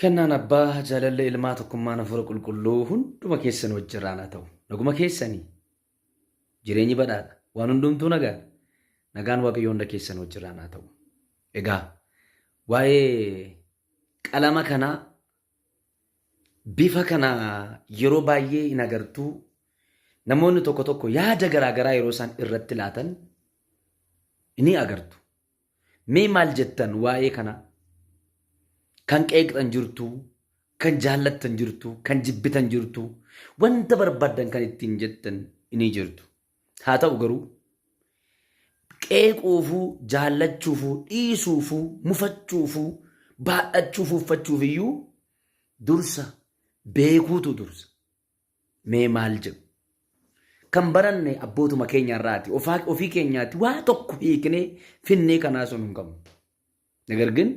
Kennaan Abbaa, jaalalli Ilmaa, tokkummaan Hafuura Qulqulluu hunduma keessan wajjirraan haa ta'u. Naguma keessanii. Jireenyi badhaadha. Waan hundumtuu nagaadha. Nagaan Waaqayyoo hunda keessan wajjirraan haa ta'u. Egaa waa'ee qalama kanaa bifa kana yeroo baay'ee hin agartuu. Namoonni tokko tokko yaada garaagaraa yeroo isaan irratti laatan ni agartu. Mee maal jettan waa'ee kanaa? Kan qeeqxan jirtu, kan jaallattan jirtu, kan jibbitan jirtu, wanta barbaaddan kan ittiin jettan ni jirtu. Haa ta'u garuu qeequufuu, jaallachuufuu, dhiisuufuu, mufachuufuu, baadhachuufuu, uffachuuf iyyuu dursa beekuutu dursa. Mee maal jedhu? Kan baranne abbootuma keenya irraati. Ofii keenyaatti waa tokko hiiknee finnee kanaa sun hin qabnu. Nagar gin